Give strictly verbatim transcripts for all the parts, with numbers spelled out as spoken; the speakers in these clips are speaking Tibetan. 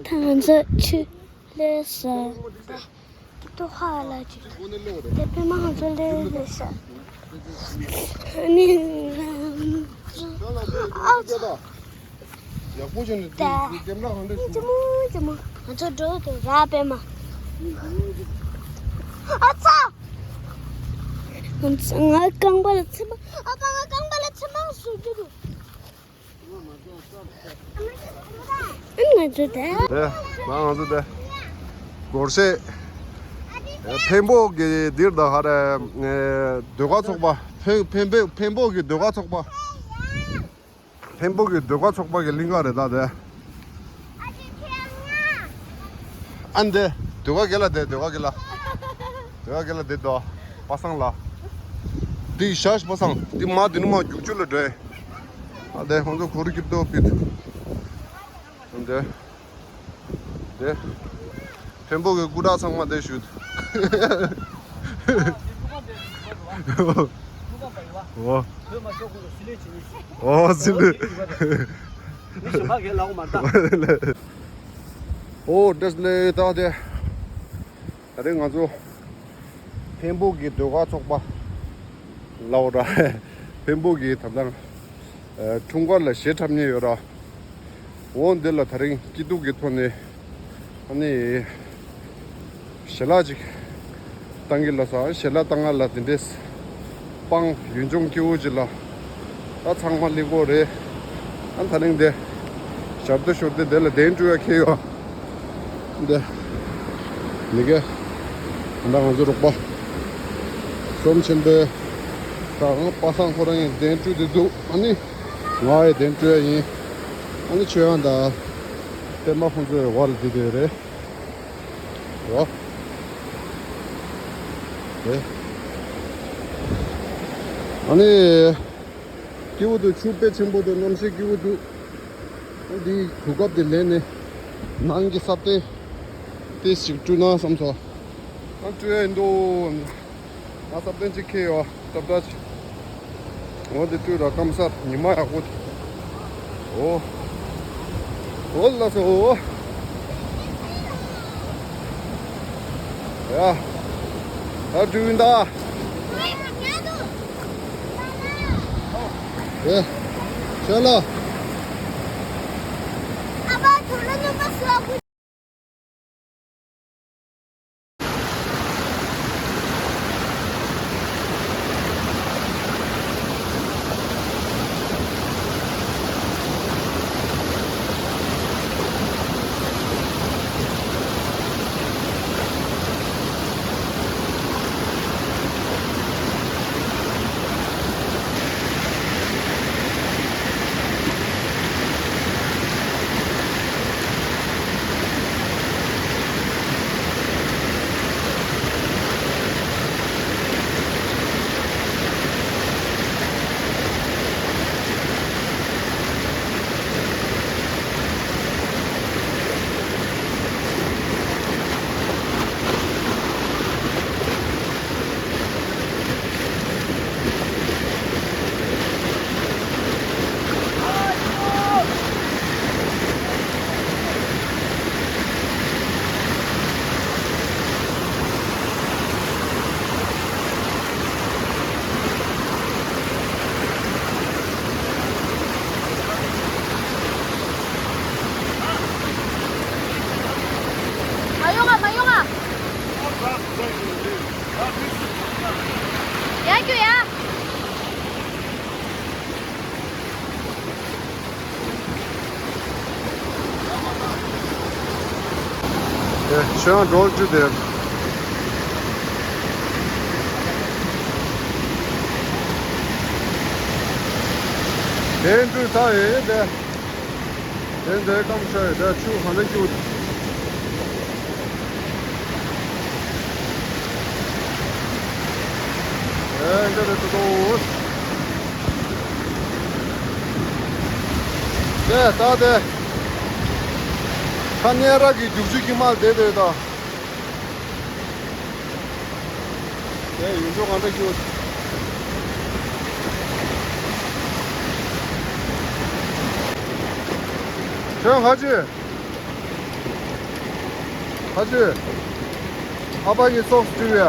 ད་ང་ཚོ་ཆུ་ལས་ས། ཏོ་ཧ་ལ་ཅིག་དེ་པད་མ་ང་ཚོ་ལས་ལས་ས། ནི་ཨ་ཚ། ཡག་པོ་བྱས་ནས་ད་ཀེམ་ར་གང་འདྲ་ཅི་མོ་ཅི་མོ། ང་ཚོ་འགྲོ་དུ་ར་པད་མ། ཨ་ཚ། ང་རྐང་པ་ལ་ཚེར་མ། ཨ་ཕ་ང་རྐང་པ་ལ་ཚེར་མ་ཟུག་གི་འདུག་ཨ་ང་ཚོ་དེ། དེ་ང་ང་ཚོ་དེ། སྒོར་གཞས། འཕན་པོ་གི་འདིར་ད་ཧ་རེ། ཟློས་གར་ཚོགས་པ། འཕན་འཕན་པོ་འཕན་པོ་གི་ཟློས་གར་ཚོགས་པ། འཕན་པོ་གི་ཟློས་གར་ཚོགས་པ་གི་གླིང་ག་རེད་ད་དེ། ཨ་འདི། ཟློས་གར་ག་ལ་དེ་ཟློས་གར་ག་ལ། དེ་ག་ག་ལ་དེ་དོ། པ་སངས་ལ། དེ་ཤ་ཤ་པ་སངས་དེ་མ་དེ་ནུ་མ་རྒྱུག་ཆུ་ལ་འགྲོ། ཨ་དེ་ཁོང་ཚོ་གུ་རུ་སྐྱིད་དོ་པིད། ཨ་དེ། དེ། འཕན་པོ་གི་སྐུ་དྲག་ཚང་མ་དེ་ཞུ། འོ། འོ་སི་ལི། འོ་བཀྲ་ཤིས་བདེ་ལེགས་ད་དེ། ད་རེས་ང་ཚོ་འཕན་པོ་གི་ཟློས་གར་ཚོགས་པ་ལའོ་ར། འཕན་པོ་གི་ད་ལྟ་འཁྲུངས་སྐར་ལ་གཞས་འཁྲབ་མཁན་ཡོད་ར། འོ་འདི་ལ་ད་རིང་སྐྱིད་སྡུག་གི་ཐོག་ནས་ཨ་ནི་ཞལ་ལག་ཅིག་བཏང་གི་ལ་ས་ཞལ་ལག་བཏང་ང་ལ་དེ་འདྲས་སྤང་ཡུལ་ལྗོངས་སྐྱིད་པོ་ཅིག་ལ། ད་ཚང་མ་ལེགས་པོ་རེད། ཨ་ད་རིང་དེ་ཞབས་ཏོ་ཞོར་དེ་དེ་ལ་གདན་སྤྲོད་ཡ་ཁེལ་ཡོད། འདི་མི་དགེ་ད་ང་ཚོ་རོགས་པ་བསོད་ཆེན་པོས་ད་ང་པ་སངས་ཁོ་རང་ཡི་གདན་སྤྲོད་དེ་འདུག་ཨ་ནི་ང་ཡི་གདན་སྤྲོད་ཡ་ཡིན། ཨ་ནི་ཆོས་དབྱངས་དང་པད་མ་ཁོང་ཚོའི་བར་ལ་བསྡད་དེ་རེད། ཨ་ནི། སྐྱིད་པོ་འདུག་ཆུ་དཔེ་ཆེན་པོ་འདུག་གནམ་གཤིས་སྐྱིད་པོ་འདུག་འདིའི་གོ་སྐབས་དེ་ལེན་ནས་ནང་གི་སྲ་བརྟན་ཏོག་ཙམ་ཞིག་བསྐྲུན་ན་བསམ་སོང་། ཨ་སྤྲོད་ཡ་ཡིན་འདུག་ང་སྲ་བརྟན་ཅིག་ཁྱེར་ཡོད་སྲ་བརྟན་ཅིག་འོ་དེ་སྤྲོད་ར་སྐམ་སར་ཉི་མ་ཡག་པོ་འདུག་འོ། འོ་ལགས་སོ། ཡ། ད་འགྲུལ་ཡིན་ད། ཡ། ཤ་ལ། མ་ཡོང་ང་། མ་ཡོང་ང་། ཡ་རྒྱུ་ཡ། ཁྱོད་རང་འགྲོ་རྒྱུ་དེ། དེ་འདྲ་ད་ཡིན་དེ། དེ་འདྲའི་སྐམ་ཤ་ཡོད་དེ་ཆུ་ག་འདྲ་སྐྱིད། ཨེ་འདྲ་རེད་འདུག་དེ་ད་དེ། ཁ་གཉན་ར་གི་རྒྱུག་ཆུ་གི་མལ་དེ་དེ་ད། དེ་ཡུལ་ལྗོངས་ག་འདྲ་སྐྱིད། ཁྱོད་ག་ཅི། ཁ་ཆུ། ཨ་ཕ་གི་སོགས་བཏུས་ཡ།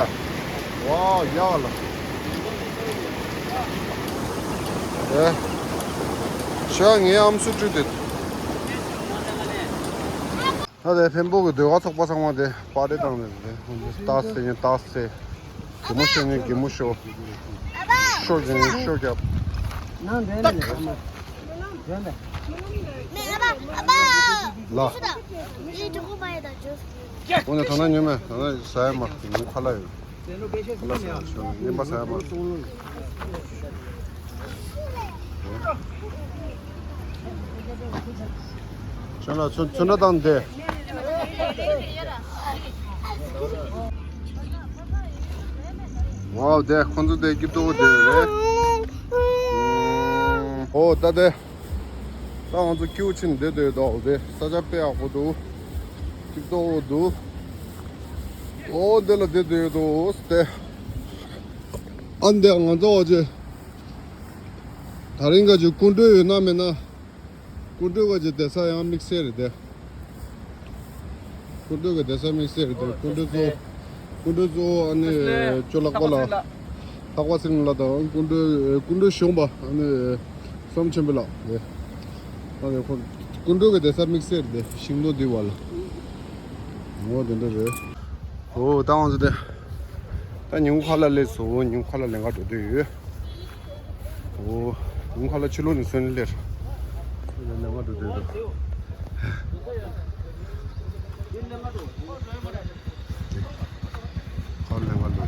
ཝའོ་ཡག་ལ། ཨེ། ཤ་ངའི་ཨམ་སྲུ་བཀྲུས་ཏེ། ད་དེ་འཕན་པོ་གི་ཟློས་གར་ཚོགས་པ་ཚང་མ་དེ་པར་ཊི་བཏང་ནས་དེ་ཏཱ་སེ་ཉིན་ཏཱ་སེ། གད་མོ་ཤོར་ཉིན་གད་མོ་ཤོར། ཤོ་རྒྱབ་ཉིན་ཤོ་རྒྱབ། ནང་འདྲེན་ནས་ཨ་མ། འདྲེན་ནས། ལ། འོ་ན་ད་ན་ཉོས་མེད། ད་ན་ཟ་ཡ་མ་ཉོ་ཁ་ལ་ཡོད། ཁ་ལ་ཟ་ཡ་ཆོ་ཉན་པ་ཟ་ཡ་མ། ཁྱོད་ལ་ཚོན་ཚོན་ཁྲ་བཏང་སྟེ། ཝའོ་དེ་ཁོང་ཚོ་དེ་སྐྱིད་པོ་དེ་རེད། ཨོ་ད་དེ། ད་ང་ཚོ་ཀིའུ་ཆེན་འདི་སྡོད་འདུག་དེ་ས་ཆ་དཔེ་ཡག་པོ་འདུག་སྐྱིད་པོ་འདུག་ཨོ་འདི་ལ་འདི་སྡོད་འདུག་སྟེ། ཨ་འདི་ང་ཚོ་འོ་ཅེ། ད་རིང་ག་ཅིག་སྐུ་མགྲོན་ཡོད་ན་མེད་ན། སྐུ་མགྲོན་ག་ཅིག་བསྡད་ས་ཡང་དམིགས་བསལ་རེད་དེ། སྐུ་མགྲོན་གྱི་བསྡད་ས་དམིགས་བསལ་རེད་དེ། སྐུ་མགྲོན་གཙོ་བོ། སྐུ་མགྲོན་གཙོ་བོ་ཨ་ནི་ཅོ་ལགས་པ་ལགས། ལྷག་པ་སེང་ལགས་དང་སྐུ་མགྲོན་སྐུ་མགྲོན་གཞོན་པ་ཨ་ནི་བསམ་ཆེན་པོ་ལགས་རེད། ཨ་ནི་ཁོ་སྐུ་མགྲོན་གྱི་བསྡད་ས་དམིགས་བསལ་རེད་དེ་ཤིང་སྡོང་འདི་བ་ལ། འོ་དེ་འདྲ་རེད། འོ་ད་ང་ཚོ་དེ། ད་ཉིན་གུང་ཁ་ལག་སླེབས་སོང་། ཉིན་གུང་ཁ་ལག་ལེན་ག་འགྲོ་འདོད་ཡོད། འོ། ཉིན་གུང་ཁ་ལག་ཕྱི་ལོགས་ནས་སོན་ལེར། ཁ་ལག་ལེན་ག་འགྲོ་འདོད་འདུག་ཁ་ལག་ལེན་ག་འགྲོ།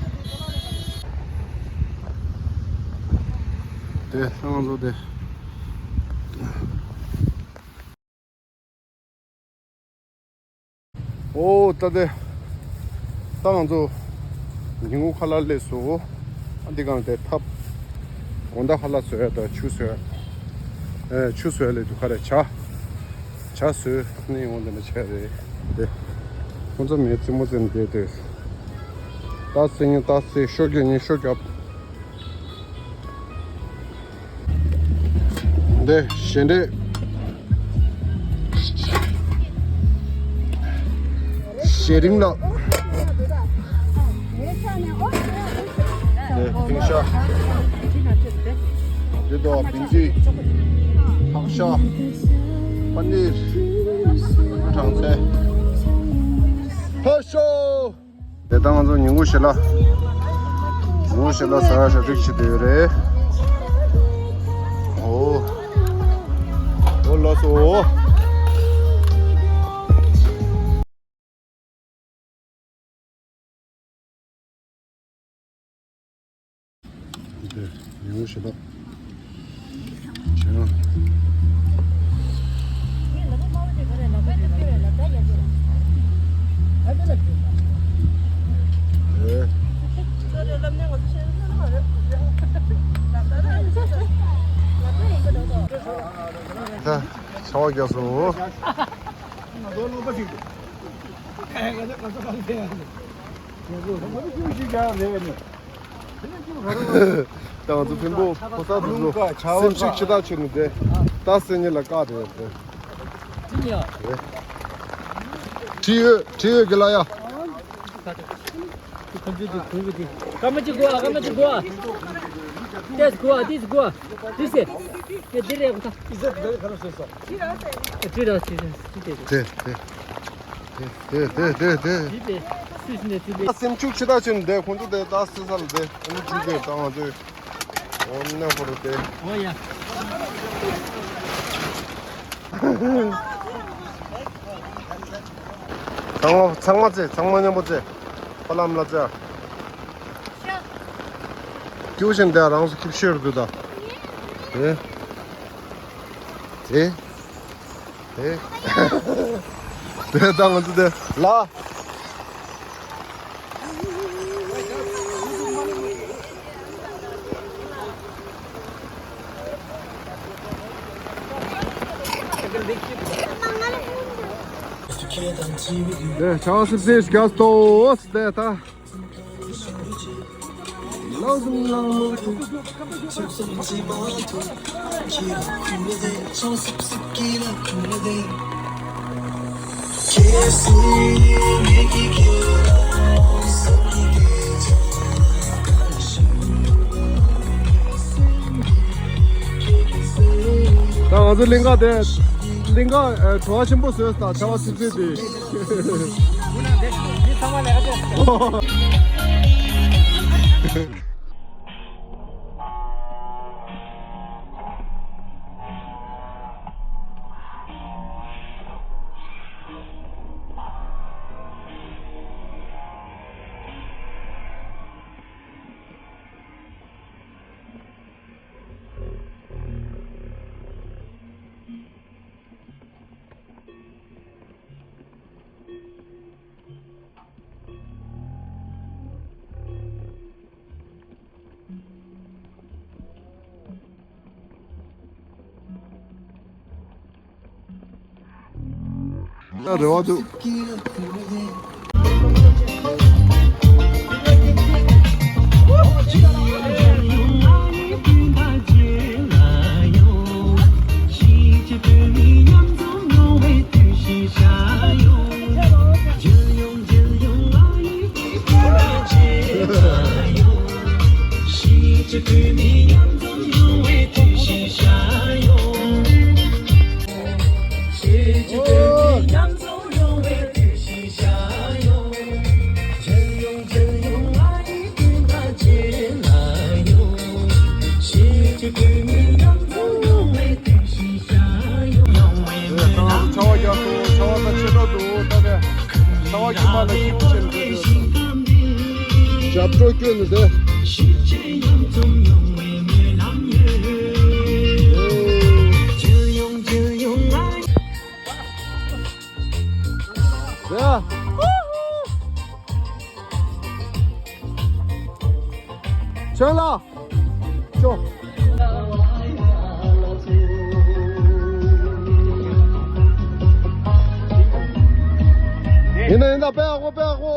དེ་ང་ཚོ་དེ། ཨོ་ད་དེ། ད་ང་ཚོ་ཉིན་གུང་ཁ་ལག་སླེབས་སོང་། ཨ་འདི་གང་དེ་ཐབ། དགོང་དག་ཁ་ལག་བཟོ་ཡ་དང་ཆུ་བཟོ་ཡ། ཨེ་ཆུ་བཟོ་ཡ་ལས་དུ་ཁ་རེ་ཇ། ཇ་བཟོས་ནས་ཡོང་དེ་འདྲ་བྱས་རེད་དེ། ཁོང་ཚོ་མེད་རྩེད་མོ་རྩེ་ནས་བསྡད་དེ། ཏཱ་སེ་ཉིན་ཏཱ་སེ་ཤོ་རྒྱབ་ཉིན་ཤོ་རྒྱབ། འདི་ཞལ་འདྲེ། ཞལ་རིང་ལགས། འདི་ཐིང་ཤ། འདི་དོ་བིན་ཅི། ཕག་ཤ། པ་ནིར། གྲང་ཚལ། ཕ་ཤོ། དེ་ལྟར་ང་ཚོ་ཉིན་གུང་ཞལ་ལག་ཉིན་གུང་ཞལ་ལག་ཟ་ཡ་ཞབས་ཕྱི་བྱེད་བསྡད་ཡོད་རེད། ཨོ། ཨོ་ལགས་སོ། དེ་ཉིན་གུང་ཞལ་ལག་བྱས་ན། ཨེ། ད་ཆར་པ་བརྒྱབ་སོང་། ད་ང་ཚོ་ཕིན་པོ་ཕོ་གསར་དེ་ཚོ་སེམས་ཤུགས་ཆེ་ཐག་ཆོད་ནས་བསྡད། ད་སེ་ཉིན་ལ་བཀག་དེ་ཡོད་དེ། ཁྲིད་ཡོད་ཁྲིད་ཡོད་གི་ལ་ཡ། སྐར་མ་གཅིག་སྒུག་ཨ། སྐར་མ་གཅིག་སྒུག་ཨ། ཏེས་སྒུག་ཨ། ཏེས་སྒུག་ཨ། ཏེས་སེ། ཨེ་འདི་རེད་ཨ། ཁྲིད་ར་ཁྲིད་ར་ཁྲིད་ར། དེ་དེ་དེ་དེ་དེ། འདི་དེ་སུས་ནས་ཁྲིད་དེ། སེམས་ཤུགས་ཆེ་ཐག་ཆོད་ནས་བསྡད། ཁོང་ཚོ་དེ་ད་སེ་ས་ལ་བསྡད། ཨ་ནི་ཅི་དེ་ད་ང་ཚོས། འོ་ན་ཧོ་རུ་དེ། འོ་ཡ། ཚང་མ་ཚང་མ་རྩེ། ཚང་མ་མཉམ་པོ་རྩེ། ཕ་ལམ་ལ་རྩེ། ཀྱུ་ཤན་དེ་རང་སུ་ཁིབ་ཤེར་དུ་ད། དེ། དེ། དེ། དེ་ད་ང་ཚོ་དེ་ལ། དེ་ཆ་སི་སི་ག་སྟོ་དེ་ད། ད་ང་ཚོ་གླིང་ག་དེ། གླིང་ག་ཨ། བྲོ་བ་ཆེན་པོ་བཟོས་ད་ཆར་པ་ཚིབ་ཚིབ་དེ། ད་རེ་བ་འདུག་ཆར་པ་རྒྱག་སོང་། ཆར་པ་ད་ཆེ་དྲགས་འདུག་ད་ལྟ་ཆར་པ་ཁྱིམ་པ་ལ་ཤིག་ཆེན་འགྲོ་འགྲོ། ཞབས་བྲོ་བསྐྱོན་ནས་བསྡད། ཡ། ཆོག་ལ། ཅོ། ཡིན་ད་ཡིན་ད། དཔེ་ཡག་པོ། དཔེ་ཡག་པོ།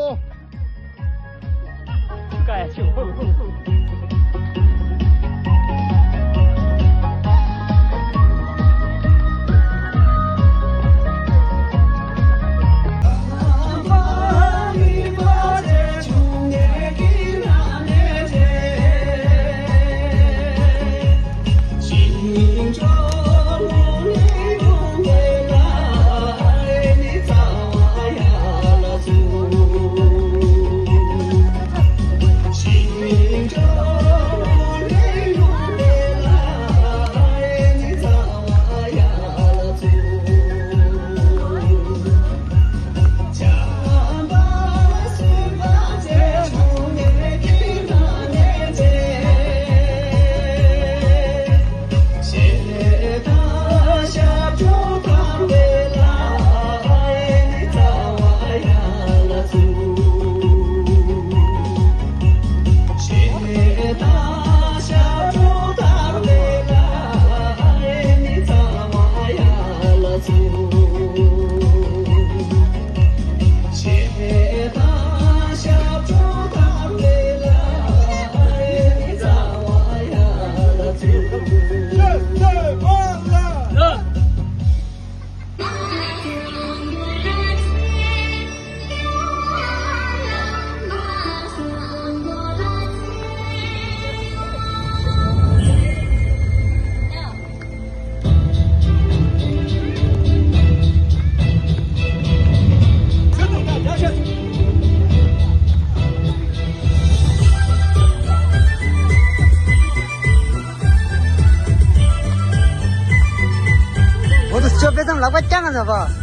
འོ་དུ་སྐྱོ་དཔེ་ཙམ་ལག་པ་བརྐྱང་ང་ཟ་བ།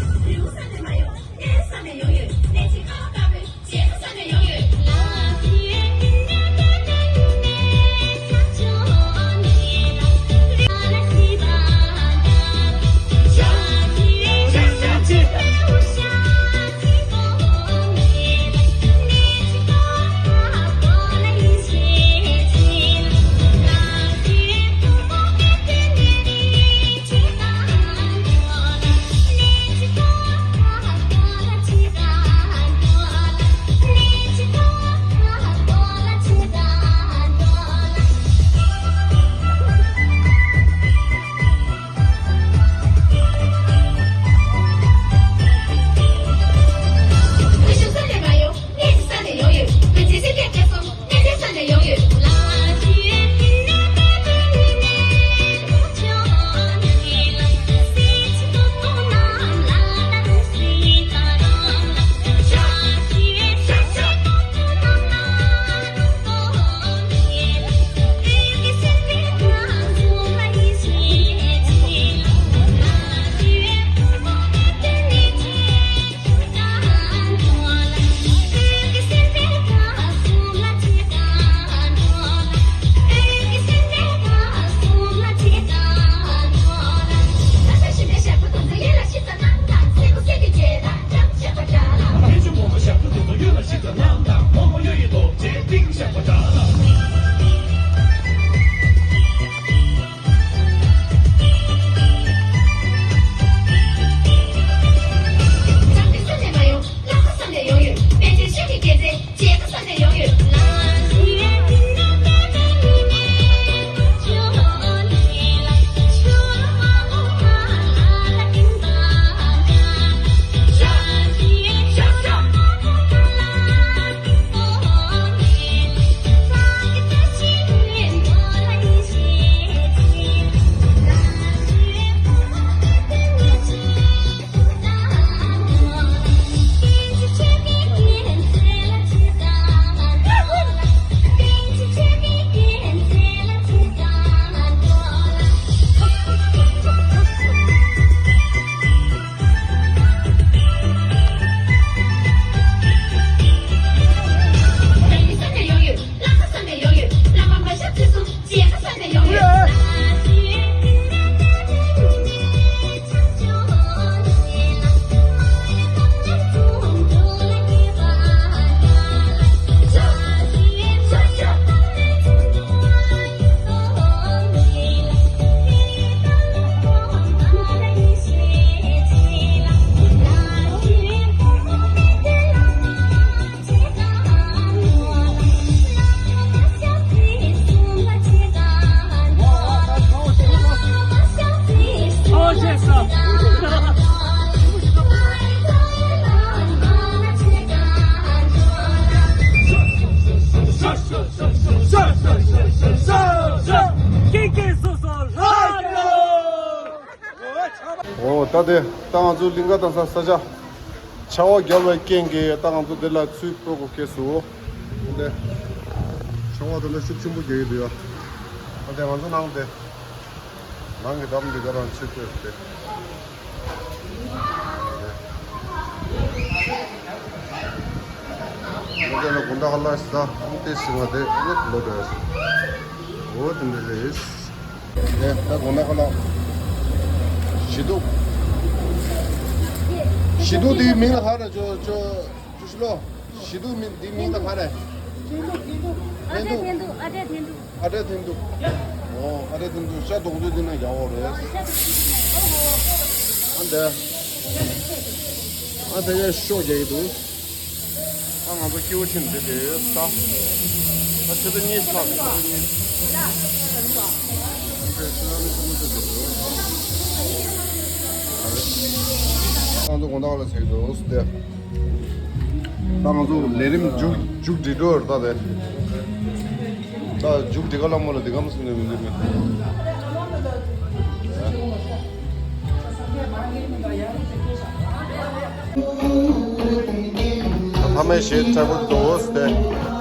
ཨོ་ད་དེ་ད་ང་ཚོ་གླིང་ག་དང་ས་ས་ཆ། ཆར་པ་བརྒྱབ་པའི་རྐྱེན་གྱིས་ད་ང་ཚོ་འདི་ལ་ཚུར་སྤོ་དགོས་སྐྱེས་སོང་། འདི་ཆར་པ་དེ་འདྲ་ཤུགས་ཆེན་པོ་རྒྱག་གི་འདུག་ཡ། ཨ་དེ་ང་ཚོ་ནང་དེ། ནང་གི་འགྲམ་འདི་ག་རང་ཚུར་སྤོས་ཏེ། ང་ཚོ་ལ་དགོང་དག་ལ་ཟ་ཨ་དེ་ཟིན་པ་དེ་ལོ་དྲོ་ཡ་ཟིན། འོ་དེ་འདྲ་རེད། ཨེ། ད་དགོང་དག་ཁ་ལག་ཞི་དུག་ཞི་དུག་དེའི་མིང་ལ་ཧ་ར་ཅོ་ཅོ་ཅོ་ཤི་ལོ། ཞི་དུག་མིང་དེའི་མིང་ལ་ཧ་ར། ཨ་འདྲ་འཐེན་དུག་ཨ་འདྲ་འཐེན་དུག་ཨ་འདྲ་འཐེན་དུག་ཨོ་ཨ་འདྲ་འཐེན་དུག་ཤ་རྡོག་རྡོག་དེ་ན་ཡག་པོ་རེད། ཨ་འདྲ། ཨ་ད་ཡ་ཤོག་རྒྱག་གི་འདུག་ཨ་ང་ཚོ་སྐྱེ་བོ་ཆེན་འདི་དེ་ས། ད་ཆུ་ཚོད་གཉིས་ལྷག་ཆུ་ཚོད་གཉིས། ང་ཚོ་དགོང་དག་ལ་ཟེར་འདུག་སྟེ། ད་ང་ཚོ་ལས་རིམ་མཇུག་མཇུག་སྒྲིལ་འགྲོ་ཡོད་རེད་ད་དེ། ད་མཇུག་སྒྲིལ་ག་ལ་མོ་ལ་འདི་ག་མ་སོང་ནས་མི་འདུག་མི། ཕ་མའི་གཞས་འཁྲབ་གི་འདུག་སྟེ།